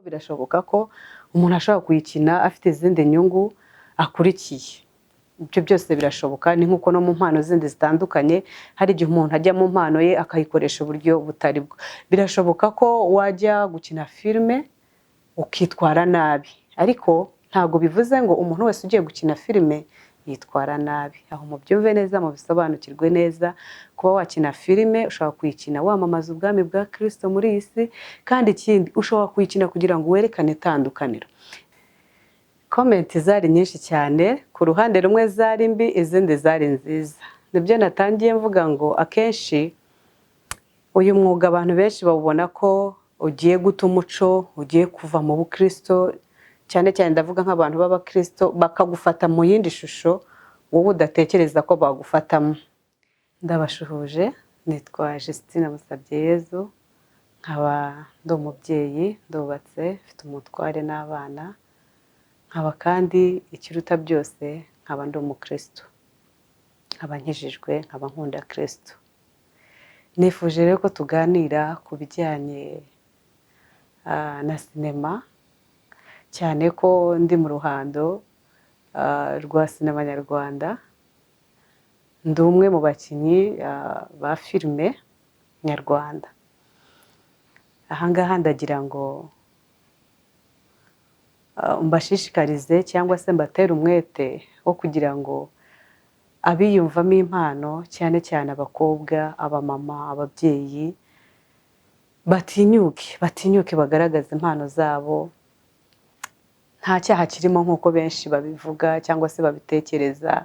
Birashoboka ko umuntu ashobora kuyikina afite izindi nyungu akurikiye. Ibyo byose birashoboka, ni nk'uko no mu mpano zindi zitandukanye hari igihe umuntu ajya mu mpano ye akayikoresha uburyo butari bwo. Birashoboka ko wajya gukina filime ukitwara nabi, ariko ntabwo bivuze ngo umuntu wese ugiye gukina filime yitwara nabi. Aho mubyumve neza, mubisobanukirwe neza. Kuba wakina filime, ushobora kuyikina wamamaza ubwami bwa Kirisito muri iyi si, kandi ikindi ushobora kuyikina kugira ngo werekane itandukaniro. Comment zari nyinshi cyane, ku ruhande rumwe zari mbi, izindi zari nziza. Nibyo natangiye mvuga ngo akenshi uyu mwuga abantu benshi bawubona ko ugiye guta umuco, ugiye kuva mu bukristo, cyane cyane ndavuga nk'abantu b'abakristo, bakagufata mu yindi shusho wowe udatekereza ko bagufatamo. Ndabashuhuje, nitwa Justine Musabyeyezu, nkaba ndi umubyeyi, ndubatse, mfite umutware n'abana, nkaba kandi ikiruta byose nkaba ndi umukristo, nkaba nkijijwe, nkaba nkunda Kristo. Nifuje rero ko tuganira ku bijyanye na sinema, cyane ko ndi mu ruhando rwa sinema nyarwanda. Ndi umwe mu bakinnyi ba filime nyarwanda. Ahangaha ndagira ngo mbashishikarize cyangwa se mbatere umwete wo kugira ngo abiyumvamo impano, cyane cyane abakobwa, abamama, ababyeyi, batinyuke, batinyuke bagaragaze impano zabo. Nta cyaha kirimo nk'uko benshi babivuga cyangwa se babitekereza.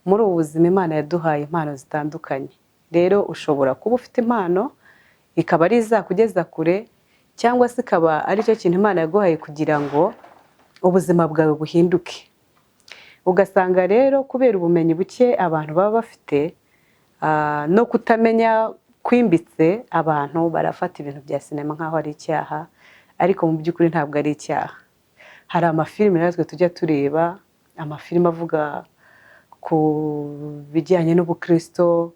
Muri ubu buzima Imana yaduhaye impano zitandukanye. Rero ushobora kuba ufite impano ikaba ari izakugeza kure, cyangwa se ikaba ari cyo kintu Imana yaguhaye kugira ngo ubuzima bwawe buhinduke. Ugasanga rero kubera ubumenyi buke abantu baba bafite no kutamenya kwimbitse, abantu barafata ibintu bya sinema nk'aho ari icyaha, ariko mu by'ukuri ntabwo ari icyaha. Hari amafilime natwe tujya tureba, amafilime avuga ku bijyanye n'ubukristo,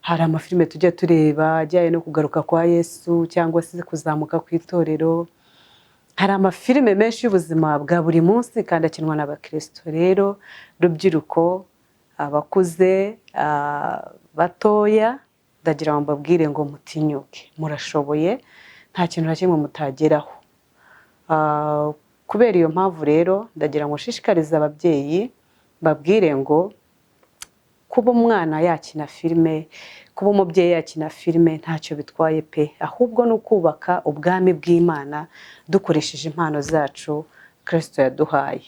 hari amafilime tujya tureba ajyanye no kugaruka kwa Yesu cyangwa se kuzamuka ku itorero. Hari amafilime menshi y'ubuzima bwa buri munsi kandi akinwa n'abakristo. Rero rubyiruko, abakuze, batoya, ndagira ngo mbabwire ngo mutinyuke, murashoboye, nta kintu na kimwe mutageraho. Kubera iyo mpamvu rero ndagira ngo nshishikarize ababyeyi, mbabwire ngo kuba umwana yakina filime, kuba umubyeyi yakina filime ntacyo bitwaye pe, ahubwo ni ukubaka ubwami bw'Imana dukoresheje impano zacu Kristo yaduhaye.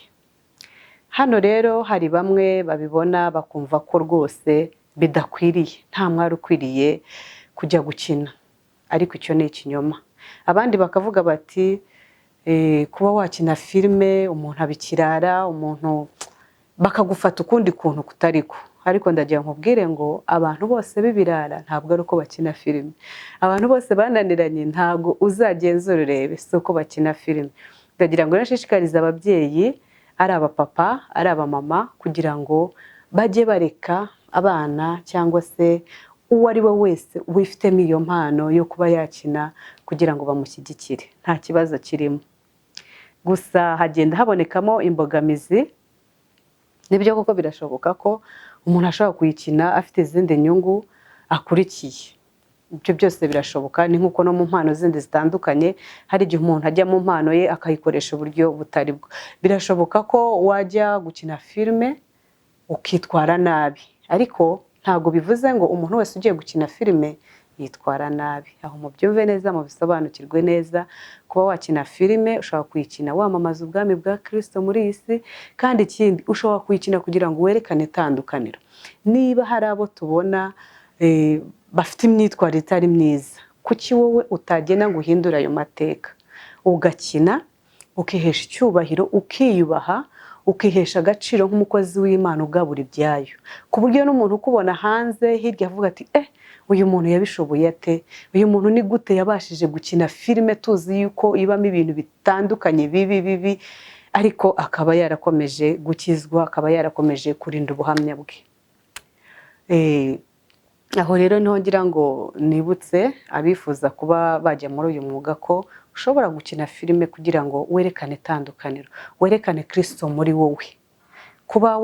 Hano rero hari bamwe babibona bakumva ko rwose bidakwiriye, nta mwari ukwiriye kujya gukina, ariko icyo ni ikinyoma. Abandi bakavuga bati kuba wakina filime umuntu abikirara, umuntu bakagufata ukundi kuntu kutariko. Ariko ndagira nkubwire ngo abantu bose b'ibirara ntabwo ari uko bakina filime, abantu bose bananiranye ntabwo uzagenzura urebe si uko bakina filime. Ndagira ngo nshishikarize ababyeyi, ari abapapa, ari abamama, kugira ngo bajye bareka abana cyangwa se uwo ari we wese wifitemo iyo mpano yo kuba yakina kugira ngo bamushyigikire, nta kibazo kirimo. Gusa hagenda habonekamo imbogamizi. Nibyo koko birashoboka ko umuntu ashobora kuyikina afite izindi nyungu akurikiye. Ibyo byose birashoboka, ni nk'uko no mu mpano zindi zitandukanye hari igihe umuntu ajya mu mpano ye akayikoresha uburyo butari bwo. Birashoboka ko wajya gukina filime ukitwara nabi, ariko ntabwo bivuze ngo umuntu wese ugiye gukina filime yitwara nabi. Aho mubyumve neza, mubisobanukirwe neza. Kuba wakina filime, ushobora kuyikina wamamaza ubwami bwa Kristo muri iyi si, kandi ikindi ushobora kuyikina kugira ngo werekane itandukaniro. Niba hari abo tubona bafite imyitwarire itari myiza, kuki wowe utagenda ngo uhindure ayo mateka, ugakina ukihesha icyubahiro, ukiyubaha, ukihesha agaciro nk'umukozi w'Imana ugabura ibyayo, ku buryo n'umuntu ukubona hanze hirya avuga ati uyu muntu yabishoboye ate? Uyu muntu ni gute yabashije gukina filime tuzi yuko ibamo ibintu bitandukanye bibi bibi, ariko akaba yarakomeje gukizwa, akaba yarakomeje kurinda ubuhamya bwe. Aho rero niho ngira ngo nibutse abifuza kuba bajya muri uyu mwuga ko ushobora kuwukina ufite izindi nyungu ukurikiye. ushobora gukina filime kugira ngo werekane itandukaniro, werekane Kirisito muri wowe. Kuba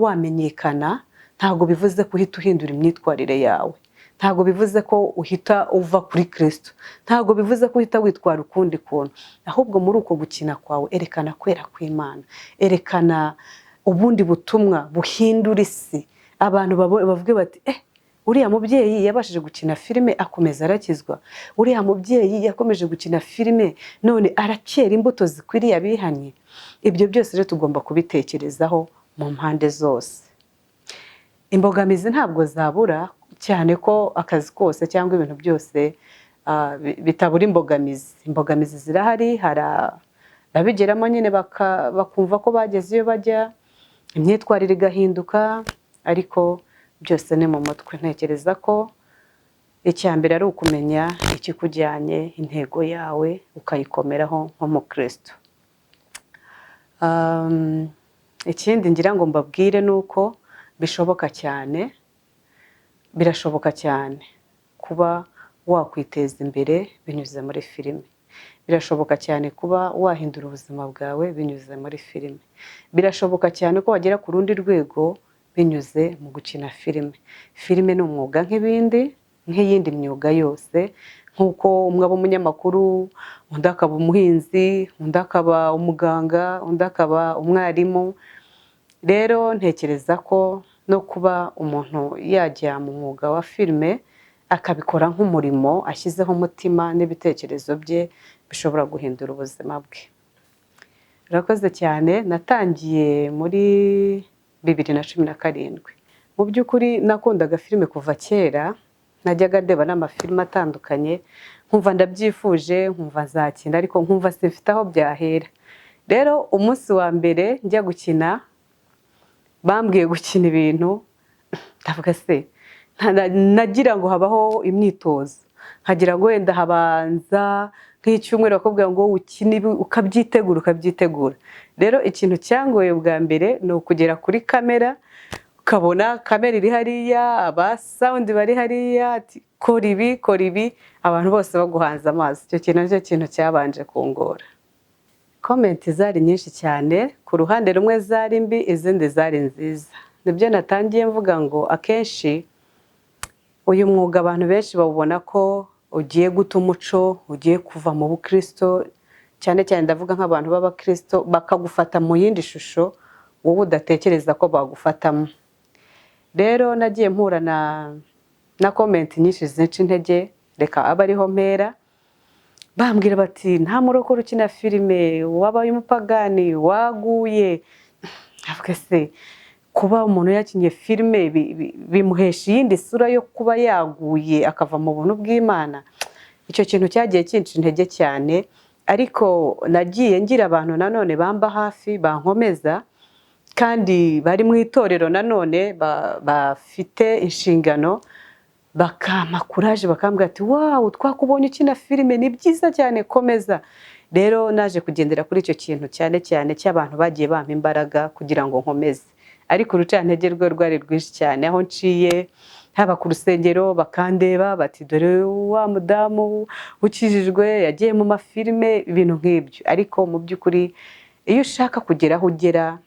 wamenyekana ntabwo bivuze ko uhita uhindura imyitwarire yawe, ntabwo bivuze ko uhita uva kuri Kirisito, ntabwo bivuze ko uhita witwara ukundi kuntu. Ahubwo muri uko gukina kwawe erekana kwera kw'Imana, erekana ubundi butumwa buhindura isi. Abantu bavuge bati uriya mubyeyi yabashije gukina filime akomeza arakizwa, uriya mubyeyi yakomeje gukina filime none arakera imbuto zikwiriye abihannye. Ibyo byose rero tugomba kubitekerezaho mu mpande zose. Imbogamizi ntabwo zabura, cyane ko akazi kose cyangwa ibintu byose bitabura imbogamizi. Imbogamizi zirahari, hari ababigeramo nyine bakumva ko bageze iyo bajya, imyitwarire igahinduka, ariko byose ni mu mutwe. Ntekereza ko icya mbere ari ukumenya ikikujyanye, intego yawe ukayikomeraho nk'umukristo. Ikindi ngira ngo mbabwire ni uko bishoboka cyane, birashoboka cyane kuba wakwiteza imbere binyuze muri filime. Birashoboka cyane kuba wahindura ubuzima bwawe binyuze muri filime. Birashoboka cyane ko wagera ku rundi rwego binyuze mu gukina filime. Filime ni umwuga nk'ibindi, nk'iyindi myuga yose, nk'uko umwe aba umunyamakuru, undi akaba umuhinzi, undi akaba umuganga, undi akaba umwarimu. Rero ntekereza ko no kuba umuntu yajya mu mwuga wa filime akabikora nk'umurimo ashyizeho umutima n'ibitekerezo bye, bishobora guhindura ubuzima bwe. Urakoze cyane. Natangiye muri 2017. Mu by'ukuri nakundaga filime kuva kera, najyaga ndeba n'amafilime atandukanye, nkumva ndabyifuje, nkumva nzakina, ariko nkumva simfite aho byahera. Rero umunsi wa mbere njya gukina, bambwiye gukina ibintu, ndavuga se nagira ngo habaho imyitozo, nkagira ngo wenda habanza nk'icyumweru bakubwira ngo ukine ibi, ukabyitegura ukabyitegura. Rero ikintu cyangoye bwa mbere ni ukugera kuri kamera, ukabona kamera iri hariya, aba sound bari hariya, ati kora ibi, kora ibi, abantu bose baguhanze amaso. Icyo kintu nicyo kintu cyabanje kungora. Comment zari nyinshi cyane, ku ruhande rumwe zari mbi, izindi zari nziza. Nibyo natangiye mvuga ngo akenshi uyu mwuga abantu benshi bawubona ko ugiye guta umuco, ugiye kuva mu bukristo, cyane cyane ndavuga nk'abantu b'abakristo, bakagufata mu yindi shusho wowe udatekereza ko bagufatamo. Rero nagiye mpura na comment nyinshi zinca intege, reka abe ariho mpera, bambwira bati nta murokore ukina filime, wabaye umupagani, waguye. Ndavuga se kuba umuntu yakinye filime bimuhesha iyindi sura yo kuba yaguye akava mu buntu bw'Imana? Icyo kintu cyagiye kinca intege cyane, ariko nagiye ngira abantu nanone bamba hafi, bankomeza, kandi bari mu itorero nanone bafite inshingano, bakampa courage, bakambwira ati wow, twakubonye ukina filime, ni byiza cyane, komeza. Rero naje kugendera kuri icyo kintu cyane cyane cy'abantu bagiye bampa imbaraga kugira ngo nkomeze. Ariko urucantege rwe rwari rwinshi cyane, aho nciye haba ku rusengero bakandeba bati dore wa mudamu ukijijwe yagiye mu mafilime, ibintu nk'ibyo. Ariko mu by'ukuri iyo ushaka kugera aho ugera,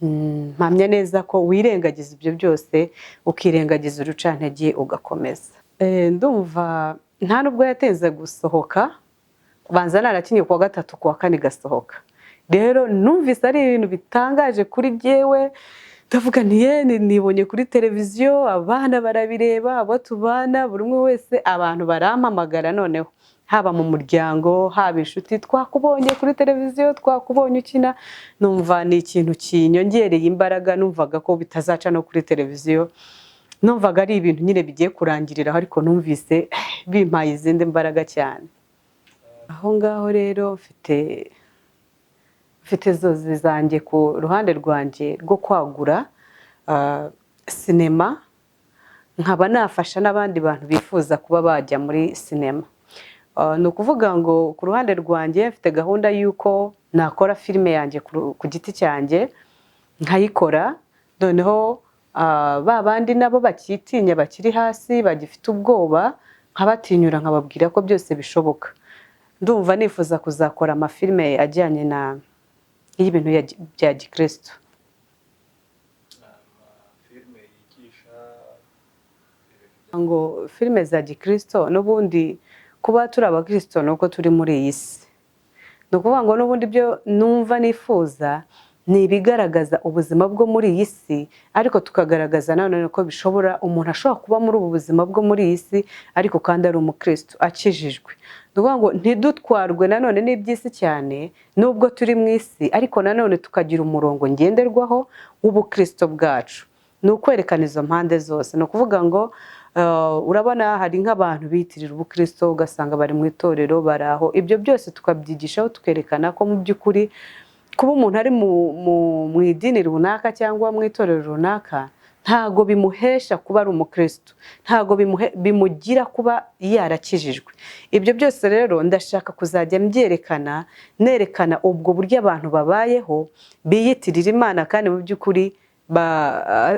mpamya neza ko wirengagiza ibyo byose, ukirengagiza urucantege, ugakomeza. Ndumva nta nubwo yatinze gusohoka, banza narakinye kuwa gatatu, kuwa kane igasohoka. Rero numvise ari ibintu bitangaje kuri jyewe, ndavuga nti ye nibonye kuri televiziyo, abana barabireba, abo tubana, buri umwe wese, abantu barampamagara noneho, haba mu muryango, haba inshuti, twakubonye kuri televiziyo, twakubonye ukina. Numva ni ikintu kinyongereye imbaraga, numvaga ko bitazaca no kuri televiziyo, numvaga ari ibintu nyine bigiye kurangiriraho, ariko numvise bimpaye izindi mbaraga cyane. Aho ngaho rero mfite inzozi zanjye ku ruhande rwanjye rwo kwagura sinema, nkaba nafasha n'abandi bantu bifuza kuba bajya muri sinema. Ni ukuvuga ngo ku ruhande rwanjye mfite gahunda y'uko nakora filime yanjye ku giti cyanjye, nkayikora, noneho ba bandi nabo bakitinya, bakiri hasi, bagifite ubwoba, nkabatinyura, nkababwira ko byose bishoboka. Ndumva nifuza kuzakora amafilime ajyanye na y'ibintu bya gikristo. Amafilime yigisha ibintu bya Ngo filime za gikristo, n'ubundi kuba turi abakristo ni uko turi muri iyi si. Ni ukuvuga ngo n'ubundi ibyo numva nifuza ni ibigaragaza ubuzima bwo muri iyi si, ariko tukagaragaza nanone ko bishobora, umuntu ashobora kuba muri ubu buzima bwo muri iyi si ariko kandi ari umukristo akijijwe. Ni ukuvuga ngo ntidutwarwe nanone n'iby'isi cyane nubwo turi mu isi, ariko nanone tukagira umurongo ngenderwaho w'ubukristo bwacu. Ni ukwerekana izo mpande zose. Ni ukuvuga ngo urabona hari nk'abantu biyitirira ubukristo, ugasanga bari mu itorero, bari aho. Ibyo byose tukabyigishaho, tukerekana ko mu by'ukuri kuba umuntu ari mu idini runaka cyangwa mu itorero runaka ntago bimuhesha kuba ari umukristo, ntago bimugira kuba yarakijijwe. Ibyo byose rero ndashaka kuzajya mbyerekana, nerekana ubwo buryo abantu babayeho biyitirira Imana kandi mu by'ukuri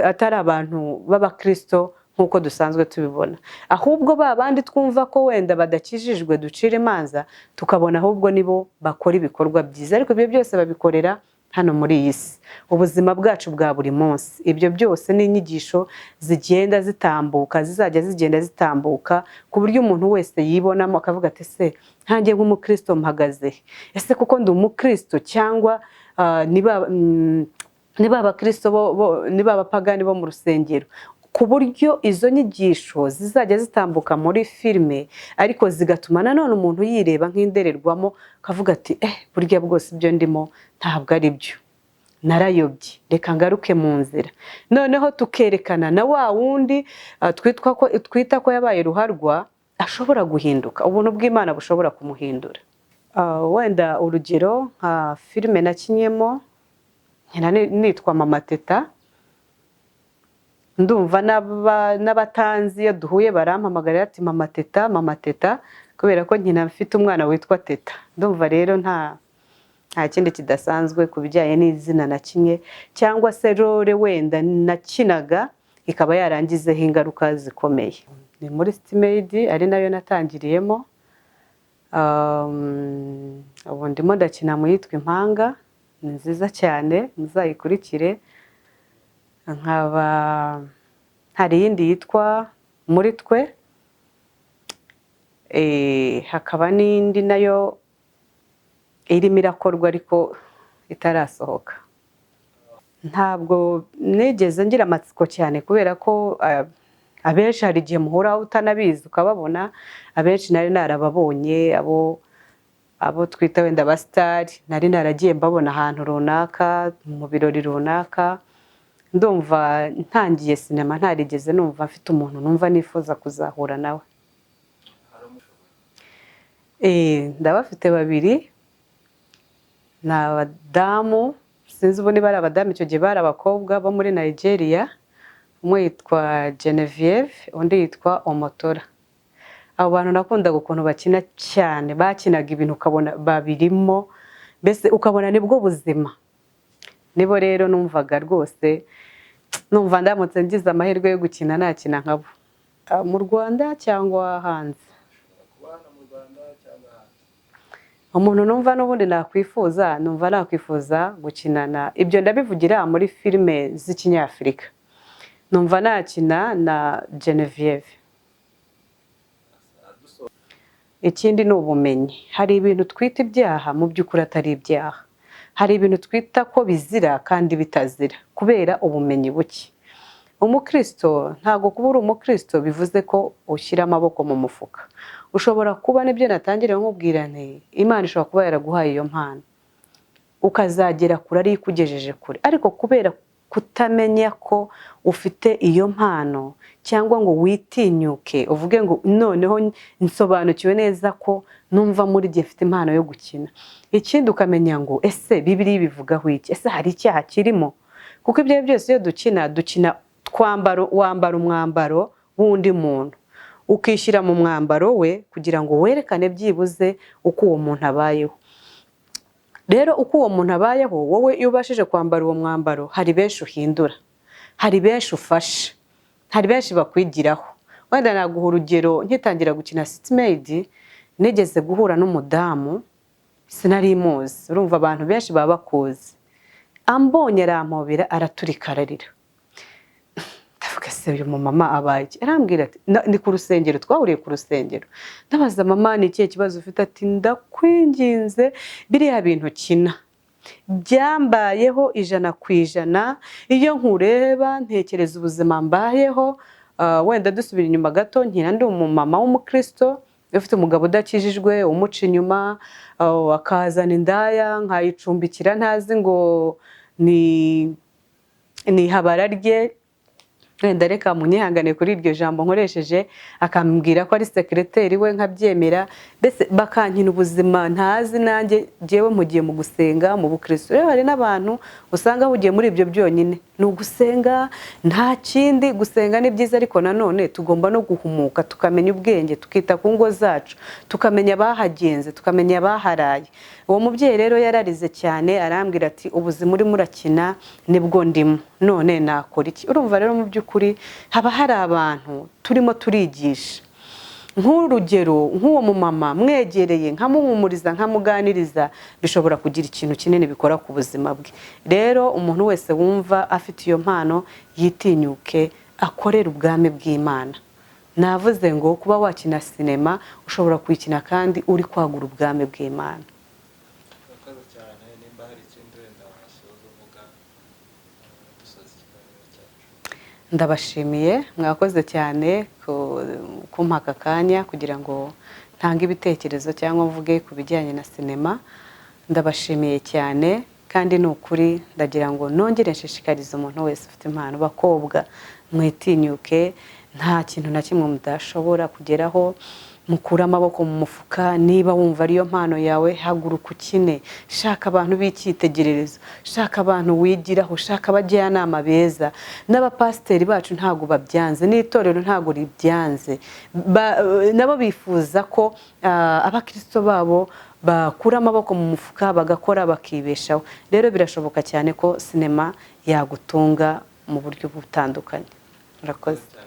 atari abantu b'abakristo nk'uko dusanzwe tubibona, ahubwo ba bandi twumva ko wenda badakijijwe ducira imanza, tukabona ahubwo nibo bakora ibikorwa byiza, ariko ibyo byose babikorera hano muri iyi si, ubuzima bwacu bwa buri munsi. Ibyo byose ni inyigisho zigenda zitambuka, zizajya zigenda zitambuka ku buryo umuntu wese yibonamo akavuga ati: "Ese nkanjye nk'umukristo mpagaze he? Ese kuko ndi umukristo cyangwa niba abakristo niba abapagani bo mu rusengero?" Ku buryo izo nyigisho zizajya zitambuka muri filime, ariko zigatuma nanone umuntu yireba nk'indorerwamo, akavuga ati: "Burya bwose ibyo ndimo ntabwo ari byo, narayobye, reka ngaruke mu nzira." Noneho tukerekana na wa wundi twitwa ko twita ko yabaye ruharwa ashobora guhinduka, ubuntu bw'Imana bushobora kumuhindura. Wenda urugero nka filime nakinyemo nkina nitwa Mama Teta, ndumva n'abatanzi iyo duhuye barampamagarira ati: "Mama Teta, Mama Teta," kubera ko nkina mfite umwana witwa Teta. Ndumva rero nta kindi kidasanzwe ku bijyanye n'izina nakinye cyangwa se role wenda nakinaga ikaba yarangizeho ingaruka zikomeye. Ni muri City Maid, ari nayo natangiriyemo. Ubu ndimo ndakina mu yitwa Impanga, ni nziza cyane, muzayikurikire. Nkaba hari iyindi yitwa Muri Twe, hakaba n'indi nayo irimo irakorwa ariko itarasohoka. Ntabwo nigeze ngira amatsiko cyane kubera ko abenshi hari igihe muhura utanabizi ukababona. Abenshi nari narababonye, abo twita wenda abasitari, nari naragiye mbabona ahantu runaka, mu birori runaka. Ndumva ntangiye sinema ntarigeze numva mfite umuntu numva nifuza kuzahura nawe. Ndabafite babiri, ni abadamu, sinzi ubu niba ari abadamu, icyo gihe bari abakobwa bo muri Nigeria. Umwe yitwa Genevieve, undi yitwa Omotora. Abo bantu nakundaga ukuntu bakina cyane, bakinaga ibintu ukabona babirimo, mbese ukabona nibwo buzima. Nibo rero numvaga rwose numva ndamutse ngize amahirwe yo gukina nakina nkabo. Mu Rwanda cyangwa hanze? Kuba hano mu Rwanda cyangwa hanze. Umuntu numva n'ubundi nakwifuza, numva nakwifuza gukinana, ibyo ndabivugira muri filime z'ikinyafurika, numva nakina na Genevieve. Ikindi ni ubumenyi. Hari ibintu twita ibyaha mu by'ukuri atari ibyaha, hari ibintu twita ko bizira kandi bitazira kubera ubumenyi buke. Umukristo, ntabwo kuba uri umukristo bivuze ko ushyira amaboko mu mufuka. Ushobora kuba, nibyo natangiriye nkubwira nti Imana ishobora kuba yaraguhaye iyo mpano ukazagera kure, ariyo ikugejeje kure, ariko kubera kutamenya ko ufite iyo mpano cyangwa ngo witinyuke uvuge ngo: "Noneho nsobanukiwe neza ko numva muri gihe mfite impano yo gukina." Ikindi ukamenya ngo: "Ese Bibiliya ibivugaho iki? Ese hari icyaha kirimo?" Kuko ibyo ari byo byose iyo dukina, dukina twambara, wambara umwambaro w'undi muntu, ukishyira mu mwambaro we kugira ngo werekane byibuze uko uwo muntu abayeho. Rero uko uwo muntu abayeho, wowe iyo ubashije kwambara uwo mwambaro, hari benshi uhindura, hari benshi ufasha, hari benshi bakwigiraho. Wenda naguha urugero, nkitangira gukina City Maid. Nigeze guhura n'umudamu sinari muzi, urumva abantu benshi baba bakuzi, ambonye arampobera, araturika ararira. Ndavuga: "Se uyu mumama abaye iki?" Arambwira ati ni ku rusengero, twahuriye ku rusengero. Ndabaza: "Mama, ni ikihe kibazo ufite?" Ati: "Ndakwinginze, biriya bintu ukina byambayeho 100%. Iyo nkureba ntekereza ubuzima mbayeho." Wenda dusubira inyuma gato, nkina ndi umumama w'umukristo ufite umugabo udakijijwe umuca inyuma, akazana indaya nkayicumbikira ntazi ngo ni ihabara rye. Wenda reka munyihangane kuri iryo jambo nkoresheje. Akambwira ko ari sekereteri we nkabyemera, mbese bakankina ubuzima ntazi. Nanjye jyewe mugiye mu gusenga, mu bukristo. Rero hari n'abantu usanga bahugiye muri ibyo byonyine, ni ugusenga nta kindi. Gusenga ni byiza, ariko nanone tugomba no guhumuka, tukamenya ubwenge, tukita ku ngo zacu, tukamenya abahagenze, tukamenya abaharaye. Uwo mubyeyi rero yararize cyane, arambwira ati: "Ubuzima urimo urakina nibwo ndimo, none nakora iki?" Urumva rero, mu by'ukuri haba hari abantu turimo turigisha. Nk'urugero nk'uwo mumama mwegereye, nkamuhumuriza, nkamuganiriza, bishobora kugira ikintu kinini bikora ku buzima bwe. Rero umuntu wese wumva afite iyo mpano yitinyuke akorere ubwami bw'Imana. Navuze ngo kuba wakina sinema, ushobora kuyikina kandi uri kwagura ubwami bw'Imana. Urakoze cyane. Nimba hari ikindi wenda wasoza uvuga, dusoza ikiganiro cyacu. Ndabashimiye, mwakoze cyane kumpa aka kanya kugira ngo ntange ibitekerezo cyangwa mvuge ku bijyanye na sinema. Ndabashimiye cyane, kandi ni ukuri ndagira ngo nongere nshishikarize umuntu wese ufite impano. Bakobwa, mwitinyuke, nta kintu na kimwe mudashobora kugeraho. Mukure amaboko mu mufuka. Niba wumva ariyo mpano yawe, haguruka ukine. Shaka abantu b'icyitegererezo, shaka abantu wigiraho, shaka abajyanama beza. N'abapasiteri bacu ntabwo babyanze, n'itorero ntabwo ribyanze. Nabo bifuza ko abakristo babo bakura amaboko mu mufuka, bagakora, bakibeshaho. Rero birashoboka cyane ko sinema yagutunga mu buryo butandukanye. Murakoze. Cyane.